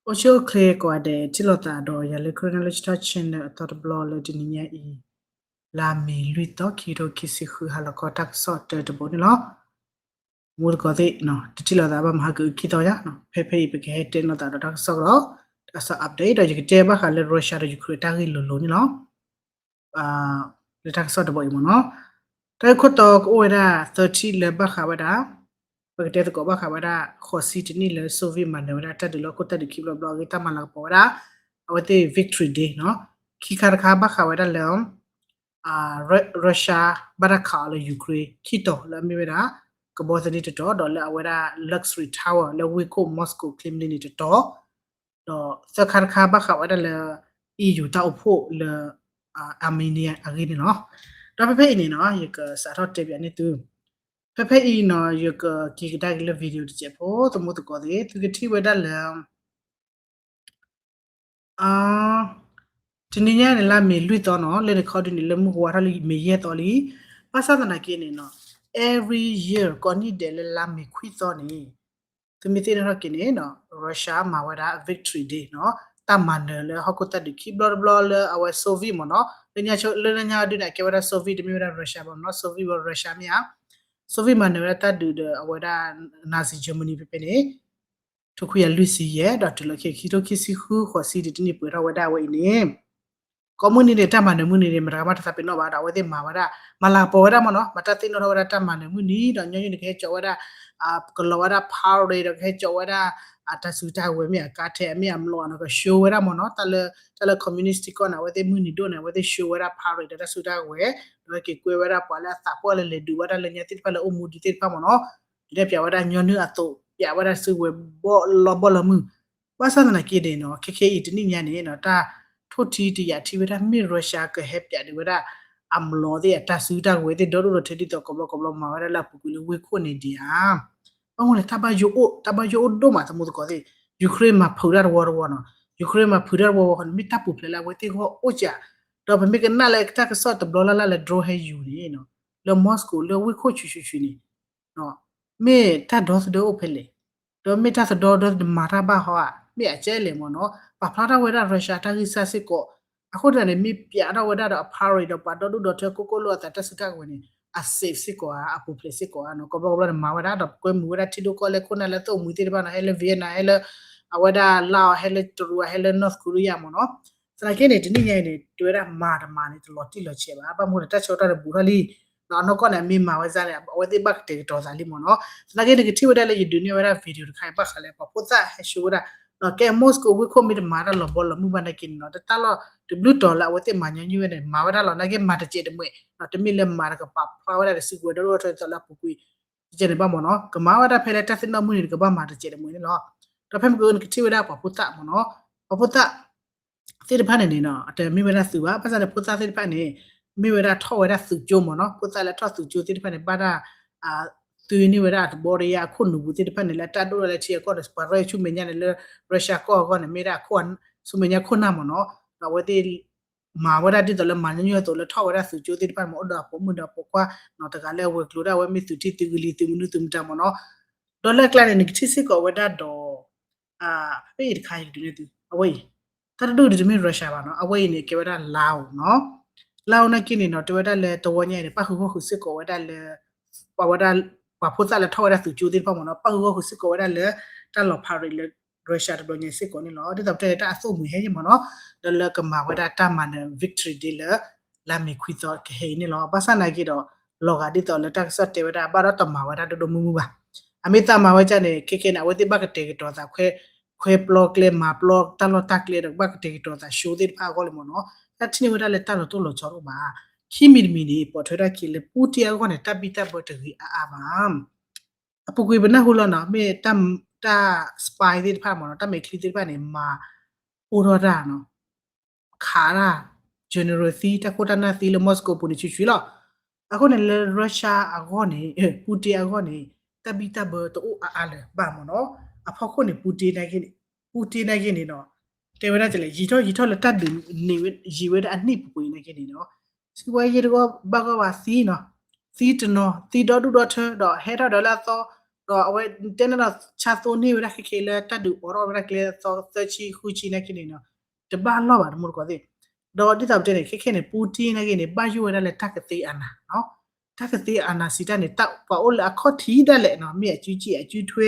အိၣ်ဆူၣ်အိၣ်ချ့ကိးဂၤဒဲး ထံၣ်လိာ်သးဒီးယၤလၢ Karen Knowledge Talk Channel အသီတဘျီလၢတနံၤညါအံၤ လါမ့ၤလွံၢ်သီ ခံကထိခံဆံဃု ဟါလီၤခီ တၢ်ကစီၣ်တၢတဘိန့ၣ်လီၤ. မူသကိးသ့ၣ် တထံၣ်လိာ်သးဘၣ်မဟါကအုခံသီညါ ဖဲဖဲအံၤ ပကဟဲတဲလိာ်သးဒီးတၢ်ကစီၣ်ကဒီး တၢ်ကစီၣ် update ဒီးယကတဲဘၣ်ဃးလၢ Russia ဒီး Ukraine တၢ်ဂ့ၢ်လိၤလိၤန့ၣ်လီၤ. လၢတၢ်ကစီၣ်တဘိအံၤမ့ၢ်နီၤ, တၢ်ဂ့ၢ်ခိၣ်တီကအိၣ်ဝဲဒၣ်သၢထံၣ်လၢဘၣ်ဃးဝဲဒၣ်, ပကတဲသကိးဘၣ်ဃးဝဲဒၣ် ဃိးဆံတနံၣ်လၢ Soviet မၤနၢၤဝဲဒၣ်တၢ်ဒုးလၢဟီၣ်ခိၣ်တၢ်ဒုးခံဘျီတဘျီအဂ့ၢ် တၢ်မၤလၤကပီၤဝဲဒၣ် အဝဲသ့ၣ် victory day နီၤ. ခံခါတခါဘၣ်ဃးဝဲဒၣ်လၢ Russia ဘၣ်တၢ်ခးအီၤလၢ Ukraine ခံတီၤလၢအမ့ၢ်ဝဲဒၣ် ကဘီသန့တတီၤ ဒီးလၢအဝဲဒၣ် luxury tower လၢဝ့ၢ်ခိၣ် Moscow Kremlin န့ၣ်တတီၤ ဒီးသၢခါတခါဘၣ်ဃးဝဲဒၣ်လၢ E U တၢ်အိၣ်ဖှိၣ်လၢ Armenia အဂ့ၢ်န့ၣ်လီၤ. ဒီးဖဲဖဲအံၤန့ၣ်နီၤ ယကစးထီၣ်တဲပၠးန့ၢ်သု, ဖဲဖဲအံၤနီၤ ယကက့ၤကဒါက့ၤလၢ video တစဲးဖိ သမူသကိးသ့ၣ် သုကထံၣ်ဝဲဒၣ်လၢ တနံၤညါန့ၣ် လါမ့ၤလွံၢ်သီနီၤ လၢနခီဒုန့ၣ် လၢမုၢ်ကဝါထီၣ်လံ မ့ၤယဲၢ်သီလံ. ဘၣ်ဆၣ်သနာ်က့န့ၣ်နီၤ every year ကိးနံၣ်ဒဲးလၢလါမ့ၤခွံသီန့ၣ် သုမ့ၢ်သ့ၣ်နီၣ်ထီၣ်က့ၤန့ၣ်နီၤ Russia မၤဝဲဒၣ် victory day နီၤ, တၢ်မၤနၢၤလၢဟီၣ်ခိၣ်တၢ်ဒုးခံဘျီတဘျီလၢအဝဲ Soviet မ့ၢ်နီၤ လၢညါဒုန့ၣ် အကဲဝဲဒၣ် Soviet တမ့ၢ်ဝဲဒၣ် Russia ဘၣ်နီၤ Soviet ဝဲ Russia မ့ၢ်ဧါ Soviet မၤနၢၤဝဲဒၣ်တၢ်ဒုးဒီးအဝဲဒၣ် Nazi Germany ဖဲဖဲန့ၣ် ထိခွံကယၤလွံၢ်ဆံယဲၢ် ဒီးတုၤလီၤခဲခံကထိခံဆံဃု ဃိးဆံတနံၣ်ပှဲၤထီၣ်ဝဲဒၣ်အဝဲအံၤန့ၣ် ကိးမုၢ်နံၤန့ၣ် တၢ်မၤနၢၤမုၢ်နံၤန့ၣ် မတၤတဂၤမးတသးပ့ၤနီၣ်ဘၣ်ဒီး အဝဲသ့ၣ်မၤဝဲဒၣ် မၤလၤကပီၤဝဲဒၣ်မ့ၢ်နီၤ မၤတၢ်သ့ၣ်နီၣ်ထီၣ်ဝဲဒၣ်တၢ်မၤနၢၤမုၢ်နံၤ ဒီးညီနုၢ်န့ၣ် ကဟဲကၠီးဝဲဒၣ် ကလီၤဝဲဒၣ် parade ဒီးကဟဲကၠီးဝဲဒၣ် တၢ်စုတၢ်ဝဲၤမ့ၢ်အကါထဲအမ့ၢ်အမျိာ်နီၤ က show ဝဲဒၣ်မ့ၢ်နီၤ တၢ်လၢ တၢ်လၢ communist ထံကီၢ်န့ၣ် အဝဲသ့ၣ်မုၢ်နံၤဒိၣ်န့ၣ် အဝဲသ့ၣ် show ဝဲဒၣ် parade ဒီးတၢ်စုတၢ်ဝဲၤ ဒီးက့ၤကွဲဝဲဒၣ်ပှၤလၢအသးပှၢ်လၢလဲၤဒုးဝဲဒၣ်လၢညါသ့ၣ်တဖၣ်လၢအိၣ်မူဒံးသ့ၣ်တဖၣ်မ့ၢ်နီၤ ဒုးနဲၣ်ပၠးဝဲဒၣ်ညီနုၢ်အသိး ပၠးဝဲဒၣ်စုဝဲၤဘီၣ်လီၤဘီၣ်လီၤမုၢ် ဘၣ်ဆၣ်သနာ်က့န့ၣ်နီၤ ခဲခဲအံၤတနံၣ်ညါန့ၣ်နီၤ တၢ်ထိၣ်ထံတယာ်ထံဝဲဒၣ်မ့ၢ် Russia ကဟဲပၠးဒုးဝဲဒၣ် အမျိာ်သ့ၣ်အတၢ်စုတၢ်ဝဲၤသ့ၣ်ဒီဒိၣ်ဒီထၢဒ်သိးကိးဘျီကိးဘျီ မၤဝဲဒၣ်လၢအပူၤကွံာ်လၢဝ့ၢ်ခိၣ်န့ၣ်ဒံးဧါ. ဘၣ်မနုၤလဲၣ် တၢ်ဘၣ်ယိၣ်အိၣ် တၢ်ဘၣ်ယိၣ်အိၣ်ဒိၣ်မး သမူသကိးသ့ၣ် Ukraine မၤဖုးတၢ်တဝီတဝီနီၤ Ukraine မၤဖုးတၢ်တဝီဝီဃီန့ၣ် မ့ၢ်တၢ်ပူၤဖျဲးလၢအဝဲသ့ၣ်ဂီၢ်အိၣ်စှၤ ဒီးပမ့ၢ်ကနၣ်လၢတၢ်ကစီၣ်တဘျီလၢ်လၢ်လၢ drone ဟဲယူၤန့ၣ်နီၤ လၢ Moscow လၢဝ့ၢ်ခိၣ်ဆူၣ်ဆူၣ်ဆူၣ်န့ၣ် မ့ၢ်တၢ်ဒီသဒၢအိၣ်ဖဲလဲၣ်, ဒီးမ့ၢ်တၢ်သဒီဒီတမၤတၢ်ဘၣ်ဟီဧါ, မ့ၢ်အကဲလဲၣ်မ့ၢ်နီၤ, ပာ်ဖျါထီၣ်ဝဲဒၣ် Russia တၢ်ဂံၢ်စၢ်စ့ၢ်ကီး, အဃိသတးန့ၣ် မ့ၢ်ပၠးထီၣ်ဝဲဒၣ်ဒီးအ parade ဒီးပှၤဒီဒူၣ်ဒီထၢကိၢ်ကိၢ်လိာ်အသးတၢ်စုတၢ်ကဝဲၤန့ၣ် အ safe စ့ၢ်ကီးဧါ, အပူၤဖျဲးစ့ၢ်ကီးဧါနီၤ, ကဘျီကဘျီန့ၣ်မၤဝဲဒၣ်ဒီး ပကွဲမုာ်ဝဲဒၣ်ထံဒိၣ်ကီၢ်လဲၢ်ခိၣ်နၢ်လၢအသိၣ်မှံၤသ့ၣ်တဖၣ်နီၤ, ဟဲလၢ Vietnam ဟဲလၢ အဝဲဒၣ် Laos ဟဲလၢတရူး ဟဲလၢ North Korea မ့ၢ်နီၤ, သနာ်က့န့ၣ် တနံၣ်ညါအံၤန့ၣ် တဲဝဲဒၣ်မၤတမၤန့ၣ် တလီၤတံၢ်လီၤဆဲးဘၣ်, ဘၣ်မနုၤဒီး တၢ်ဆၢကတီၢ်တဘူးထီၣ်လံ ဒီးအနီၢ်ကီၢ်န့ၣ် အမ့ၢ်မၤဝဲဒ်လဲၣ် အဝဲသ့ၣ်ဘၣ်ကတဲာ်ကတီၤသးလံမ့ၢ်နီၤ, သနာ်က့န့ၣ် ကထံၣ်ဝဲဒၣ်လၢယဒုးနဲၣ်ဝဲဒၣ် video တခါအံၤ ဘၣ်ဃးလၢ ပှၤဖိသၣ်ဟဲ show ဝဲဒၣ်, ကဲ Moscow ဝ့ၢ်ခိၣ်မ့ၢ်တမၤတၢ်လီၤဘီလီၤမုၢ်ဘၣ်နာ်က့န့ၣ်နီၤ, တၢ်လီၢ်တဘျုးတီၤလၢအဝဲသ့ၣ်မၤညီနုၢ်ဝဲန့ၣ် မၤဝဲဒၣ်လီၤ, နာ်က့မၤတစဲးတမှဲၤ, တမ့ၢ်လၢမၤတကပာ်ဖျါဝဲဒၣ်ဒီးစုကဝဲၤဒီဒူၣ်ဒီထၢသိးလၢအပူၤကွံာ် တကဲန့ၣ်ဘၣ်မ့ၢ်နီၤ, ကမၤဝဲဒၣ်ဖဲလၢတၢ်သ့ၣ်နီၣ်မုၢ်နံၤန့ၣ် ကဘၣ်မၤတစဲးတမှဲၤန့ၣ်လီၤ, ဒီးဖဲမ့ၢ်ကနကထံၣ်ဝဲဒၣ်ပှၤဖိသၣ်မ့ၢ်နီၤ, ပှၤဖိသၣ် သ့ၣ်တဖၣ်န့ၣ်န့ၣ်နီၤ အတမ့ၢ်ဝဲဒၣ်သုးဘၣ်, ဘၣ်ဆၣ်န့ၣ် ဖိသၣ်သ့ၣ်တဖၣ်န့ၣ် မ့ၢ်ဝဲဒၣ်ထီၣ်ဝဲဒၣ်သုးကၠိမ့ၢ်နီၤ, ဖိသၣ်လၢထီၣ်သုးကၠိသ့ၣ်တဖၣ်န့ၣ် ဘၣ်တၢ် သုးန့ၢ်ဝဲဒၣ်အတဘီတယါအခိၣ်နူာ်ပူၤသ့ၣ်တဖၣ်န့ၣ် လၢတၢ်ဒိၣ်ထီၣ်လၢထံအကီၢ်ဒီး ပှၤရဲၣ်ဆူမဲာ်ညါန့ၣ်လၢ Russia ကီၢ်အဂီၢ်န့ၣ် မ့ၢ်ဒၣ်အခိၣ်ဆူမဲာ်ညါခိၣ်နၢ်မ့ၢ်နီၤ, ဒီးအဝဲသ့ၣ် မၤဝဲဒၣ်ဒ်သိးလၢမၤညီနုၢ်အသိးလၢထီၣ်ဝဲဒၣ်သုးကၠိသ့ၣ်တဖၣ်န့ၣ် မ့ၢ်အိၣ်ဒီးအပိာ်မုၣ်ဒီးအပိာ်ခွါနီၤ, တဂၤလၢအဝဲၤကျိၤဒၣ်ဝဲ မ့ၢ်သုးထံသုးကလံၤသုးမနုၤသုးမတၤမ့ၢ်နီၤ, ဒီးလၢအကျါန့ၣ် နကထံၣ်စ့ၢ်ကီးဝဲဒၣ်ဒီး ဖဲအံၤတခါအံၤဒုးနဲၣ်သု အဝဲအံၤ တၢ်တဒူၣ်ဒုးတမ့ၢ် Russia ဘၣ်နီၤ, အဝဲအံၤန့ၣ် ကဲဝဲဒၣ် Laos နီၤ, Laos နာ်က့န့ၣ်နီၤ တဲဝဲဒၣ်လၢတဝီညါအံၤန့ၣ် ပၣ်ဃုာ်ဂီၢ်ဃုာ်စ့ၢ်ကီးဝဲဒၣ်လၢ ပှၤဝဲဒၣ် ပှၤဖိသၣ်လၢထီၣ်ဝဲဒၣ်သုးကၠိသ့ၣ်တဖၣ်မ့ၢ်နီၤ, ပၣ်ဃုာ်ဂီၢ်ဃုာ်စ့ၢ်ကီးဝဲဒၣ်လၢ တၢ်လီၤ parade လၢ Russia တဘျီညါစ့ၢ်ကီးန့ၣ်လီၤ, ဒ်သိးပတဲန့ၣ် တၢ်အသိၣ်မှံၤဟဲယံၤမ့ၢ်နီၤ, ဒီးလၢကမၤဝဲဒၣ်တၢ်မၤနၢၤ victory day လၢ လါမ့ၤခွံသီကဟဲအံၤန့ၣ်လီၤ, ဘၣ်ဆၣ်နာ်က့ဒီး လီၤဂာ်ဒ်သိးလၢတၢ်ကစီၣ်တဲဝဲဒၣ် ဘၣ်ဒီးတမၤဝဲဒၣ်ဒိၣ်ဒိၣ်မုၢ်မုၢ်ဘၣ်, အမ့ၢ်သးမၤဝဲဒ်န့ၣ် ခဲကဲန့ၣ် အဝဲသ့ၣ်ဘၣ်ကတဲာ်ကတီၤသး ခွဲပျီကျဲမၤပျီတၢ်လီၢ်တၢ်ကျဲဒီး ကဘၣ်ကတဲာ်ကတီၤသး show သ့ၣ်တဖၣ်အဂီၢ်လံမ့ၢ်နီၤ, တၢ်ထံၣ်န့ၢ်ဝဲဒၣ်လၢတၢ်လီၤတိၢ်လီၤ ဆီ တအိၣ်ဘၣ်, ခံမံၤတမံၤန့ၣ် ပိာ်ထွဲထီၣ်က့ၤလၢ Putin အဂီၢ်န့ၣ် တၢ်ဘံၣ်တၢ်ဘၢတဂ့ၤအါအါဘၣ် အပူၤကွံာ်ပနၢ်ဟူလီၤနီၤ, မ့ၢ်တၢ် spy သ့ၣ်တဖၣ်မ့ၢ်နီၤ, တၢ်မဲာ်ချံသ့ၣ်တဖၣ်န့ၣ် မၤအိၣ်ထီၣ်တၢ်နီၤ, ခးတၢ် general သံ တၢ်ခိၣ်တၢ်နၢ်သံလၢ Moscow ပူၤန့ၣ် ဆံးဆံးလီၤ. အဃိန့ၣ်လၢ Russia အဂီၢ်န့ၣ် Putin အဂီၢ်န့ၣ် တၢ်ဘံၣ်တၢ်ဘၢတအိၣ်အါအါလၢၤဘၣ်မ့ၢ်နီၤ, အဖီခိၣ်န့ၣ် Putin နာ်က့န့ၣ် Putin နာ်က့န့ၣ်နီၤ, တဲဝဲဒၣ်လဲၣ် ယံာ်ထီၣ်ယံာ်ထီၣ်လၢတၢ်ဒုးန့ၢ်ဝဲ ယံာ်ဝဲဒၣ်အနံၣ်ပူၤပူၤအံၤနာ်က့န့ၣ်နီၤ, စံးဝဲယဲၢ်တဂီၢ်ဘၣ်ဂီၢ်ဘၣ်သံနီၤ, သံတနီၤ သံဒီဒူၣ်ဒီထၢ ဒီးဟဲထီၣ်ဒီးလၢအသီ ဒီးအဝဲတဲန့ၣ်ဒီး ဆါသိန့ၢ်ဝဲဒၣ်ခဲခဲလၢတၢ်ဒုးအိးထီၣ်ဝဲဒၣ်ကျဲသီသၢဆံဃုဆံနာ်က့န့ၣ်နီၤ, တဘၣ်လီၢ်ဘၣ်တမူတကိးသ့ၣ်. ဒီးဒ်သိးပတဲန့ၣ် ခဲခဲန့ၣ် Putin နာ်က့န့ၣ် ဘၣ်ယိၣ်ဝဲဒၣ်လၢတၢ်ကသ့အနၤနီၤ, တၢ်ကသ့အနၤစံးတၢ်န့ၣ် ပှၤအိၣ်လၢအခီၣ်ထံးဒၣ်လဲာ်နီၤ, မ့ၢ်အစုကံၣ်အစုထွဲ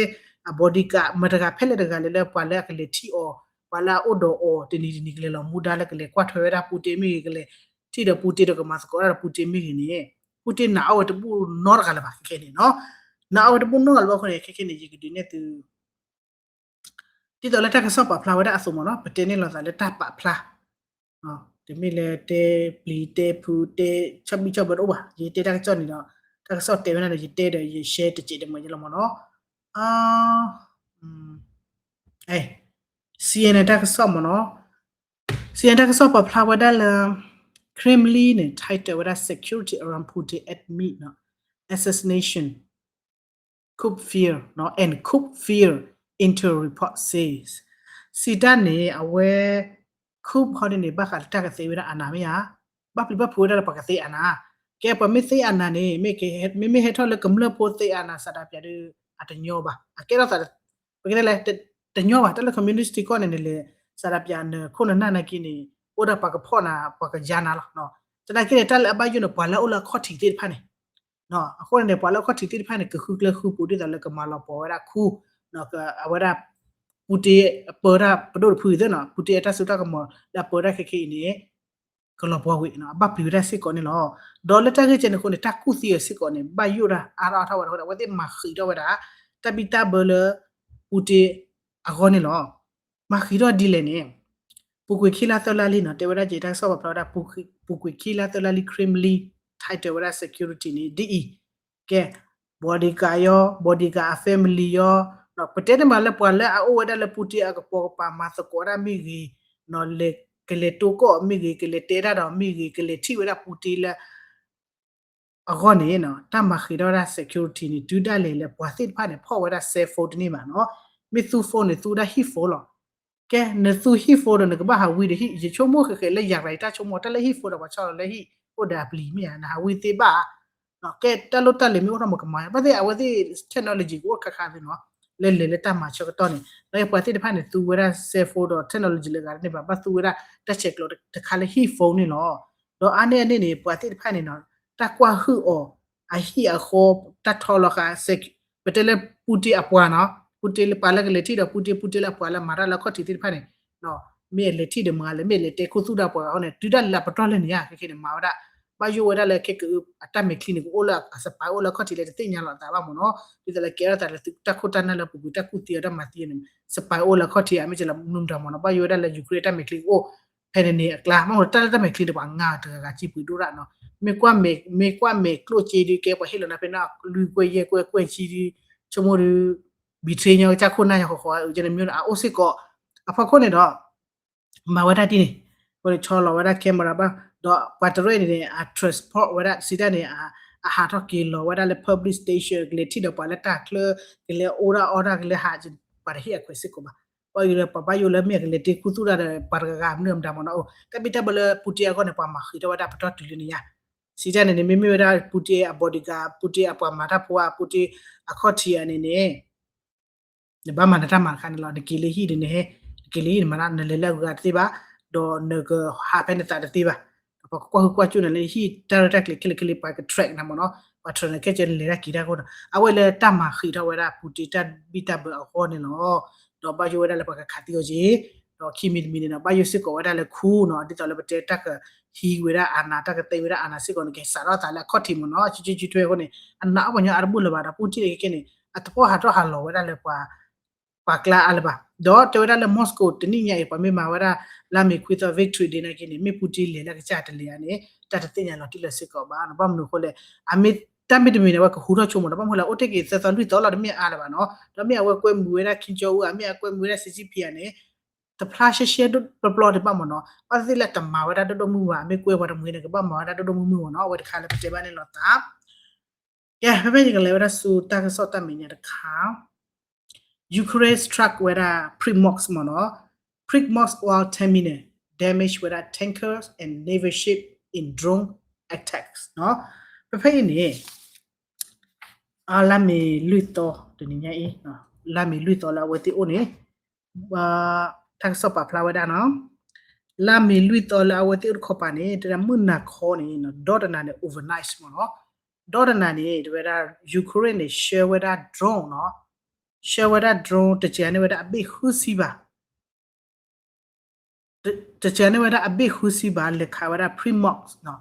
အ bodyguard မတၤတဂၤဖဲလဲၣ်တဂၤလဲၣ်လၢပှၤလၢအကလဲၤထံၣ်အီၤ, ပှၤလၢအအိၣ်ဒီးအီၤတနံၤတနံၤကလဲၤလီၤမူဒါလၢကလဲၤကွၢ်ထွဲဝဲဒၣ် Putin မ့ၢ်ဂ့ၤ, ကလဲၤထံၣ်ဒီး Putin ဒီးကမၤသကိးဒၣ်ဒီး Putin မ့ၢ်ဂ့ၤန့ၣ် Putin နာ်အီၣ်ဝဲတဘူၣ်နီတဂၤလၢၤဘၣ် ခဲခဲန့ၣ်နီၤ, နာ်အီၣ်ဝဲတဘူၣ်နီတဂၤလၢၤဘၣ်အဃိန့ၣ် ခဲခဲန့ၣ် ယကဒုးနဲၣ်သု ဒ်သိးလၢတၢ်ကစီၣ်ပာ်ဖျါဝဲဒၣ်အသိးမ့ၢ်နီၤ, ပတဲန့ၣ်လိာ်သးလၢတၢ်ပာ်ဖျါ, တမ့ၢ်လၢတဲပျံၤတဲဖုး တဲဆီၣ်ဘံၣ်ဆီၣ်ဘၢတအိၣ်ဘၣ်, ယတဲတၢ်ကစီၣ်န့ၣ်ဒီး တၢ်ကစီၣ်တဲဝဲဒၣ်ဒီး ယတဲဒီးယ share တစဲးတမှဲးယလီၤမ့ၢ်နီၤ. အ CNN တၢ်ကစီၣ်မ့ၢ်နီၤ, CNN တၢ်ကစီၣ်ပာ်ဖျါဝဲဒၣ်လၢ Kremlin န့ၣ် tighten ဝဲဒၣ် security around Putin amid assassination could fear နီၤ and could fear, Intel report says. စံးတၢ်န့ၣ် အဝဲ coup ခီန့ၣ်န့ၣ် ဘၣ်ဃးလၢတၢ်ကသ့ဝဲဒၣ်အနၢ်မ့ၢ်ဧါ, ဘၣ်ပျံၤဘၣ်ဖုးဝဲဒၣ်လၢပှၤကသ့အနၢ်, ကဲပှၤမ့ၢ်သ့အနၢ်န့ၣ် မ့မ့ၢ်ဟဲထီၣ်လၢကမျၢၢ်ဖိသ့အနၢ် စးဒၣ်ပျးဒီး အတညီဘၣ်, အကဲထီၣ်သး ပကတဲလဲၣ် တညီဘၣ်, တၢ်လၢ communist ကီၢ်န့ၣ်န့ၣ်လဲၣ် စးဒၣ်ပျးနခိၣ်နနၢ်နာ်က့န့ၣ် အိၣ်ဒၣ်ပှၤကဖီၣ်နၤ ပှၤကယါနၤလီၤ. သနာ်က့န့ၣ် တၢ်လၢအဘၣ်ယိၣ်န့ၣ် ပှၤလၢအအိၣ်လၢအခီၣ်ထံးသ့ၣ်တဖၣ်န့ၣ်, အဃိန့ၣ်န့ၣ် ပှၤလၢအခီၣ်ထံးသ့ၣ်တဖၣ်န့ၣ် ကဃုကျဲဃုပူၤဒ်သိးလၢကမၤလီၤပှီၢ်ဝဲဒၣ်ခူ, အဝဲဒၣ် Putin အပၢတၢ်ပဒိၣ်တဖုအံၤသ့ၣ်နီၤ, Putin အတၢ်စိတၢ်ကမီၤလၢအပၢတၢ်ခဲခဲအံၤန့ၣ် ကလီၤပှီၢ်ဝံၤ အဘၣ်ပျံၤဝဲဒၣ်စ့ၢ်ကီးန့ၣ်လီၤ. ဒီးလၢတၢ်ဂ့ၢ်ကဲန့ၣ်အဃိန့ၣ် တၢ်ကူၣ်သံအီၤစ့ၢ်ကီးန့ၣ် ဘၣ်ယိၣ်ဒၣ်အါထီၣ်အါထီၣ်ဝဲဒၣ်အဃိန့ၣ် အဝဲသ့ၣ်မၤဃံးထီၣ်ဝဲဒၣ် တၢ်ဘံၣ်တၢ်ဘၢလၢ Putin အဂီၢ်န့ၣ်လီၤ. မၤဃံးထီၣ်ဒ်လဲၣ်န့ၣ် ပူၤကွံာ်ခံလါသၢလါလံနီၤ, တဲဝဲဒၣ်က့ၤတၢ်ကစီၣ်ပာ်ဖျါဝဲဒၣ် ပူၤကွံာ်ခံလါသၢလါလံ Kremlin tighten ဝဲဒၣ် security န့ၣ် ဒ်အံၤ, ကဲ bodyguard ယီၤ bodyguard အ family ယီၤ, ပတဲန့ၣ်မးလၢပှၤလၢအအိၣ်ဝဲဒၣ်လၢ Putin အကပိာ်ကပၤမၤသကိးဒၣ်မ့ၢ်ဂ့ၤ, ကလဲၤတိကိၢ်အီၤမ့ၢ်ဂ့ၤ, ကလဲၤတဲတၢ်ဒီးမ့ၢ်ဂ့ၤ, ကလဲၤထံၣ်ဝဲဒၣ် Putin လၢ အဂီၢ်န့ၣ် တၢ်မၤဃံးထီၣ်ဝဲဒၣ် security န့ၣ် တုၤဒၣ်လဲာ်လၢပှၤသ့ၣ်တဖၣ်န့ၣ် ဖီၣ်ဝဲဒၣ် cell phone တန့ၢ်ဘၣ်နီၤ, မ့ၢ်သူ phone န့ၣ် သူဝဲဒၣ် heat phone လီၤ. ကဲ နသူ heat phone ဒီး နကဘၣ်ဟးဝံဒီး heat, ယဆိကမိၣ်ဃဲးဃဲးလၢယၤရၤ ယတၢ်ဆိကမိၣ် တၢ်လၢ heat phone ဒီး ပှၤဆီလီၤလၢ heat အိၣ်ဒီးအပျံၤမ့ၢ်ဧါ, နဟးဝံသ့ဘၣ်, ကဲတၢ်လိၣ်တၢ်လဲၤမ့ၢ်အိၣ်ထီၣ်မးကမၤ, ဘၣ်သ့ၣ်အဝဲသ့ၣ် technology ကအိၣ်ခါခါသ့နီၤ, လၢလဲၤလၢတၢ်မၤဆၢကတီၢ်န့ၣ် ဒီးပှၤသ့ၣ်တဖၣ်န့ၣ် သူဝဲဒၣ် cell phone ဒီး technology လၢအဂၤတန့ၢ်ဘၣ်, ဘၣ်သူဝဲဒၣ်တၢ်ဆဲးကျိးတခါလၢ heat phone န့ၣ်လီၤ. ဒီးအါန့ၢ်အန့ၣ်န့ၣ် ပှၤသ့ၣ်တဖၣ်န့ၣ်နီၤ, တၢ်ကွၢ်ဟုၣ်အီၤ အဟံၣ်အဃီ, တၢ်ထီလီၤဃာ် ပတဲလၢ Putin အပှၤနီၤ, Putin လၢပှၤလၢကလဲၤထံၣ်ဒီး Putin, Putin လၢအပှၤလၢမၤတၢ်လၢအခီၣ်ထံးသ့ၣ်တဖၣ်န့ၣ် မ့ၢ်အလဲၤထံၣ်ဒီးမၤလဲၣ်, မ့ၢ်အလဲၤတဲခူသူၣ်တၢ်ပှၤဂၤအဃိန့ၣ် တုၤဒၣ်လၢပတီၢ်လၢန့ၣ်ဧါ, ခဲခဲန့ၣ် မၤဝဲဒၣ် ဘၣ်ယိၣ်ဝဲဒၣ်လၢခဲကအု အတၢ်မဲာ်ချံန့ၣ် ကအိၣ်လၢအ spy အိၣ်လၢအခီၣ်ထံးလၢတသ့ၣ်ညါလီၤအသးဘၣ်မ့ၢ်နီၤ, ဒ်သိးလၢကဲထီၣ်သးလၢသုတၢ်ခိၣ်တၢ်နၢ်လၢပူၤကွံာ်တၢ်ကူၣ်သံအီၤတၢ်မၤသံန့ၣ် spy အိၣ်လၢအခီၣ်ထံးဧါ မ့ၢ်ကလီၤမနုၤမတၤမ့ၢ်နီၤ, ဘၣ်ယိၣ်ဝဲဒၣ်လၢ Ukraine တၢ်မဲာ်ချံကအိၣ် ဖဲန့ၣ်န့ၣ်အကျါ, မ့ၢ်တၢ်လၢတၢ်မဲာ်ချံန့ၣ် ပှၤငါတဂၤဂၤစံးပှ့ၤဒိၣ်ဒၣ်နီၤ, မ့ၢ်ကွၢ်မဲာ်ကျိၣ်စ့ဒုး ကဲပှၤဟ့ၣ်လီၤနၤဖဲန့ၣ် လွံၢ်ကွဲၢ်ယဲၢ်ကွဲၢ်ကွဲၢ်ဆံဒုး, ဆိကမိၣ်ဒုး betray ညီကစၢ်ခိၣ်နၢ်ညီဃီဃီ အုးကဲန့ၣ်မ့ၢ်အအိၣ်စ့ၢ်ကီး, အဖီခိၣ်န့ၣ်ဒီး မၤဝဲဒၣ်ဒ်န့ၣ်, အဃိန့ၣ် ဆီလီၤဝဲဒၣ် camera ဘၣ်, ဒီးပှၤတရၢၣ်န့ၣ်န့ၣ် အ transport ဝဲဒၣ် စံးတၢ်န့ၣ် အဟးထီၣ်က့ၤလီၤဝဲဒၣ်လၢ public station ကလဲၤထံၣ်ဒီးပှၤလၢတၢ်ချၢ, ကလဲၤအိၣ်ဒၣ်အီၣ်ဒၣ် ကလဲၤဟး, ပှၤတဟ့ၣ်အခွဲးစ့ၢ်ကီးဘၣ်, ဘၣ်ယိၣ်လၢပှၤဘၣ်ယိၣ်လၢမ့ၢ်ကလဲၤတဲခူသူၣ်တၢ်ဒီး ပှၤတဂၤဂၤမနုၤမတၤမ့ၢ်နီၤ, တၢ်ဘံၣ်တၢ်ဘၢလၢ Putin အဂီၢ်န့ၣ် ပှၤမၤဃံးထီၣ်ဝဲဒၣ်ပတီၢ်တုၤလၢန့ၣ်ဧါ, စံးတၢ်န့ၣ်န့ၣ် မ့မ့ၢ်ဝဲဒၣ် Putin အ bodyguard, Putin အပှၤမၤတၢ်ဖိဧါ, Putin အခီၣ်ထံးဧါန့ၣ်န့ၣ် နဘၣ်မၤနတၢ်မၤတခါန့ၣ်လီၤ, နက့ၤလၢဟံၣ်ဒီးနဟဲ, နက့ၤလၢဟံၣ် နမၤတၢ် နလဲၤလၢအဂၤတသ့ဘၣ်, ဒီးနကဟးဖဲနသးတသ့ဘၣ်, ပှၤကကွၢ်ဟုၣ်ကွၢ်ကၠိၣ်နၤလၢဟံၣ်တၢ်ရဲၣ်တၢ်ကျဲၤခဲလၢာ်ခဲလၢာ် ပှၤက track နၤမ့ၢ်နီၤ, ပှၤ track နၤခဲကဲနလဲၤတၢ်က့ၤတၢ်အဃိဒီး အဝဲလၢတၢ်မၤဃံးထီၣ်ဝဲဒၣ် Putin တၢ်ဘံၣ်တၢ်ဘၢအဂီၢ်န့ၣ်လီၤ, ဒီးဘၣ်ယိၣ်ဝဲဒၣ်လၢပှၤကခးသံအီၤက့ၤ, ဒီးခံမံၤတမံၤန့ၣ်ဒီး ဘၣ်ယိၣ်စ့ၢ်ကီးဝဲဒၣ်လၢခူနီၤ, ဒ်သိးလၢပတဲတၢ်ကဟံးဝဲဒၣ်အနၢ် တၢ်ကသ့ဝဲဒၣ်အနၢ်စ့ၢ်ကီးန့ၣ် ကစးထီၣ်သးလၢအခီၣ်ထံးမ့ၢ်နီၤ, ဆံဆံဆံထွဲအဃိန့ၣ် အနာ်အီၣ်ပှၤညီအါတဘူၣ်လၢၤဘၣ်ဒီး Putin န့ၣ်ခဲကဲန့ၣ် အတဖီၣ်ဟးထီၣ်ဟးလီၤဝဲဒၣ်လၢပှၤ ပှၤကျါအါလၢၤဘၣ်. ဒီးတဲဝဲဒၣ်လၢ Moscow တနံၣ်ညါအံၤ ပှၤမ့ၢ်မၤဝဲဒၣ် လါမ့ၤခွံသီ victory day နာ်က့န့ၣ် မ့ၢ် Putin လဲၤလၢကစၢ်တလဲၤဧါန့ၣ် တၢ်တသ့ၣ်ညါလီၤတံၢ်လၢၤစ့ၢ်ကီးဘၣ်နီၤ. ဘၣ်မနုၤအဃိလဲၣ်, အမ့ၢ်တၢ်မ့ၢ်တမံၤန့ၣ် အဝဲကဟူထီၣ်ဆိကမိၣ်ဒီး ဘၣ်မနုၤလဲၣ် အိၣ်တ့ၢ်က့ၤသၢသီလွံၢ်သီလီၤ တမ့ၢ်အါလၢၤဘၣ်နီၤ. ဒီးမ့ၢ်အဝဲကွဲမုာ်ဝဲဒၣ် Kim Jong Un ဧါ, မ့ၢ်အကွဲမုာ်ဝဲဒၣ် Xi Jinping ဧါန့ၣ် တဖျါရှဲရှဲပျီပျီဒံးဘၣ်မ့ၢ်နီၤ. ဘၣ်သ့ၣ်သ့ၣ်လၢတမၤဝဲဒၣ်ဒိၣ်ဒိၣ်မုၢ်မုၢ်ဘၣ်, မ့ၢ်ကွဲပှၤတမှံၤန့ၣ် ကဘၣ်မၤဝဲဒၣ်ဒိၣ်ဒိၣ်မုၢ်မုၢ်မ့ၢ်နီၤ. အဝဲတခါလၢပတဲဘၣ်န့ၣ်လီၤသး ကဲ ဖဲဖဲယကလဲၤဝဲဒၣ်ဆူတၢ်ကစီၣ်တၢ်မဲာ်ညါတခါ Ukraine struck ဝဲဒၣ် Primark မ့ၢ်နီၤ, Primark oil terminal damage ဝဲဒၣ် tankers and naval ship in drone attacks နီၤ. ဖဲဖဲအံၤန့ၣ် အလါမ့ၤလွံၢ်သီ တနံၤညါအံၤ လါမ့ၤလွံၢ်သီလၢအဝဲသ့ၣ်အိၣ်န့ၣ် တၢ်ကစီၣ်ပာ်ဖျါဝဲဒၣ်နီၤ, လါမ့ၤလွံၢ်သီလၢအဝဲသ့ၣ်အိၣ်တခီပၤန့ၣ် တဲဒၣ်မုၢ်နၤခီန့ၣ် ဒီတနၤန့ၣ် overnight မ့ၢ်နီၤ, ဒီတနၤန့ၣ် တဲဝဲဒၣ် Ukraine န့ၣ် ဆှၢဝဲဒၣ် drone နီၤ, ဆှၢဝဲဒၣ် drone တစဲးန့ၢ်ဝဲဒၣ်အဘ့ၣ်ဃုဆံဘၣ် တစဲးန့ၢ်ဝဲဒၣ်အဘ့ၣ်ဃုဆံဘၣ် လဲၤခးဝဲဒၣ် Primorsk နီၤ,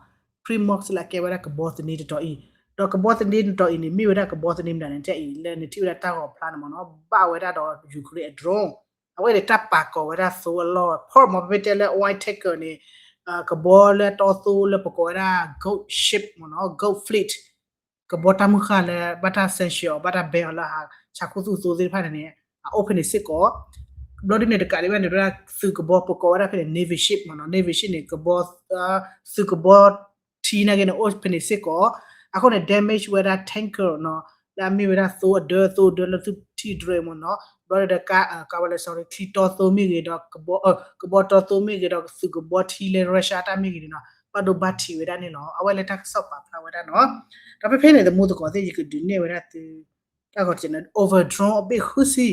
Primorsk လၢအကဲဝဲဒၣ်ကဘီသန့တတီၤအံၤ, ဒီးကဘီသန့တတီၤအံၤန့ၣ် မ့ၢ်ဝဲဒၣ်ကဘီသန့မနုၤန့ၣ် တဲအံၤလၢနထံၣ်ဝဲဒၣ်တၢ်ဂီၤဖျါန့ၣ်မ့ၢ်နီၤ ဘၣ်ဝဲဒၣ်ဒီး Ukraine အ drone, အဝဲန့ၣ်တၢ်ပာ်ကီၤဝဲဒၣ်သိအလီၢ် port မ့ၢ် ပမ့ၢ်တဲလၢ oil tanker န့ၣ် ကဘီလၢတီသိလၢပကိးဝဲဒၣ် gold ship မ့ၢ်နီၤ gold fleet ကဘီတၢ်မုၢ်ဃၢ်လၢဘၣ်တၢ် sanction အီၤ ဘၣ်တၢ် ban အီၤလၢဆးခူသူၣ်သိသ့ၣ်တဖၣ်န့ၣ်န့ၣ် အအိၣ်ဖဲန့ၣ်စ့ၢ်ကီး, ဘျီဒ်န့ၣ်တကးဒံးဘၣ်န့ၣ် ဝဲဒၣ်သုးကဘီပကိးဝဲဒၣ်ဖဲန့ၣ် navy ship မ့ၢ်နီၤ navy ship န့ၣ် ကဘီ သုးကဘီထံနာ်က့န့ၣ် အိၣ်ဖဲန့ၣ်စ့ၢ်ကီး, အဃိန့ၣ် damage ဝဲဒၣ် tanker နီၤ လၢအမ့ၢ်ဝဲဒၣ်သိအဒၢ သိအဒၢလၢသုထံၣ်ဒြဲမ့ၢ်နီၤ ဘျီဒီး ကါဝဲလၢ sorry ချံတီသိမ့ၢ်ဂ့ၤဒီး ကဘီတီသိမ့ၢ်ဂ့ၤဒီးသုးကဘီထံလၢ Russia တၢ်မ့ၢ်ဂ့ၤန့ၣ်နီၤ ဘၣ်ဒိဘၣ်ထံးဝဲဒၣ်န့ၣ်လီၤ. အဝဲလၢတၢ်ကစီၣ်ပာ်ဖျါဝဲဒၣ်နီၤ, ဒီးဖဲဖဲန့ၣ် သမူသကိးသ့ၣ် ယကဒုးနဲၣ်ဝဲဒၣ်သု တၢ်ဂီၤတစဲးန့ၣ် over drone အဘ့ၣ်ဃုဆံ,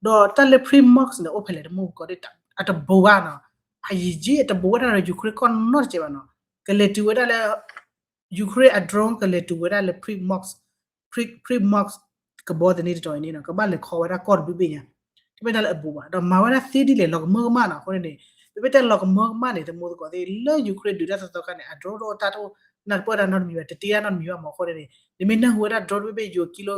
ဒီးတၢ်လၢ Primorsk န့ၣ် အိၣ်ဖဲလဲၣ် သမူသကိးသ့ၣ် အတဘူးဘၣ်နီၤ, အယံာ်ယံာ်အတဘူးဝဲဒၣ်ဒီး Ukraine ကီၢ်နီတစဲးဘၣ်နီၤ, ကလဲၤတုၤဝဲဒၣ်လၢ Ukraine အ drone ကလဲၤတုၤဝဲဒၣ်လၢ Primorsk, Primorsk ကဘီသန့တတီၤအံၤန့ၣ်နီၤ ကဘၣ်လဲၤခီဝဲဒၣ်ကီၢ်တဘ့ၣ်ဘ့ၣ်ညါ, တမ့ၢ်တၢ်လၢအဘူးဘၣ် ဒီးမၤဝဲဒၣ်သ့ဒ်လဲၣ် လီၤကမၢကမၣ်နီၤ, အဃိန့ၣ်န့ၣ် ပမ့ၢ်တဲလီၤကမၢကမၣ်န့ၣ် သမူသကိးသ့ၣ် လၢ Ukraine ဒုးတၢ်သီသီခါန့ၣ် အ drone တအိၣ်တၢ်တအိၣ် နၢ်တပၢၢ်တၢ်နီတမံၤဘၣ် တတ့တၢ်နီတမံၤဘၣ်မ့ၢ် အဃိန့ၣ်န့ၣ် နမ့ၢ်နၢ်ဟူဝဲဒၣ် drone တဘ့ၣ်ဘ့ၣ် ယိၤကံလိ